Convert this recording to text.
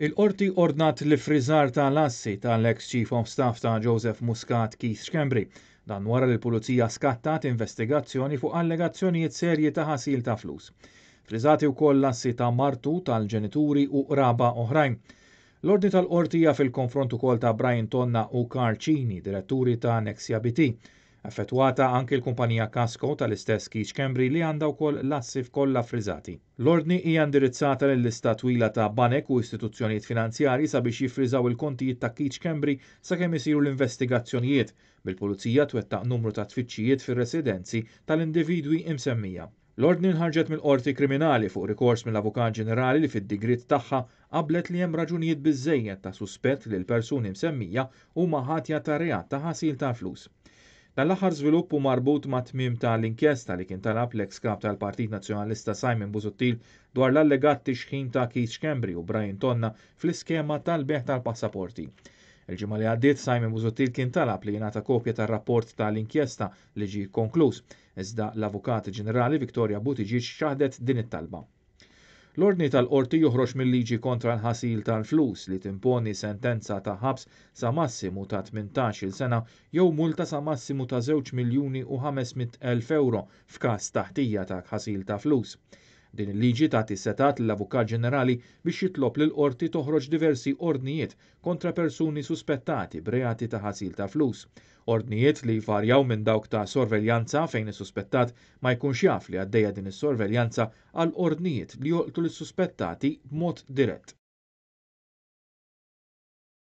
Il-Qorti ordnat l-iffriżar ta' l-assi tal-eks Chief of Staff ta' Joseph Muscat Keith Schembri. Dan wara li l-Pulizija skattat investigazzjoni fuq allegazzjonijiet serji ta' ħasil ta' flus. Friżati wkoll l-assi ta' martu, tal-ġenituri u qraba oħrajn. L-ordni tal-Qorti hija fil-konfront ukoll ta' Brian Tonna u Karl Cini, diretturi ta' Nexia BT. Affettwata anki l-kumpanija Kasco tal-istess Keith Schembri li għandha wkoll l-assi kollha friżati. L-ordni hija indirizzata lil lista twila ta' banek u istituzzjonijiet finanzjarji sabiex jiffriżaw il-kontijiet ta' Keith Schembri sakemm isiru l-investigazzjonijiet, bil-Pulizija twettaq numru ta' tfittxijiet fir-residenzi tal-individwi imsemmija. L-ordni nħarġet mill-Qorti Kriminali fuq rikors mill-Avukat Ġenerali li fid-digriet tagħha qablet li hemm raġunijiet biżżejjed ta' suspett li l-persuni msemmija huma ħatja ta' reat ta' ħasil tal-flus. Dan l-aħħar żvilupp hu marbut mat-tmiem ta' l-inkjesta li kien talab l-eks Kap tal-Partit Nazzjonalista Simon Busuttil dwar l-allegat tixħim ta' Keith Schembri u Brian Tonna fl-iskema tal-bejgħ tal-passaporti. Il-ġimgħa li għaddiet Simon Busuttil kien talab li jingħata kopja tar-rapport ta' l-inkjesta li ġie konkluż, iżda l-Avukat Ġenerali Victoria Buttigieg ċaħdet din it-talba. L-ordni tal-Qorti joħroġ mil-liġi kontra l-ħasil tal-flus li timponi sentenza ta' ħabs sa massimu ta' 18-il sena jew multa sa massimu ta' 2,500,000 ewro f'każ ta' ħtija ta' ħasil ta' flus. Din il-liġi tagħti setgħat lill-Avukat Ġenerali biex jitlob lill-Qorti toħroġ diversi ordnijiet kontra persuni suspettati b'reati ta' ħasil ta' flus. Ordnijiet li jvarjaw minn dawk ta' sorveljanza fejn is-suspettat ma jkunx jaf li għaddejja din is-sorveljanza għal ordnijiet li jolqtu lis-suspettati b'mod dirett.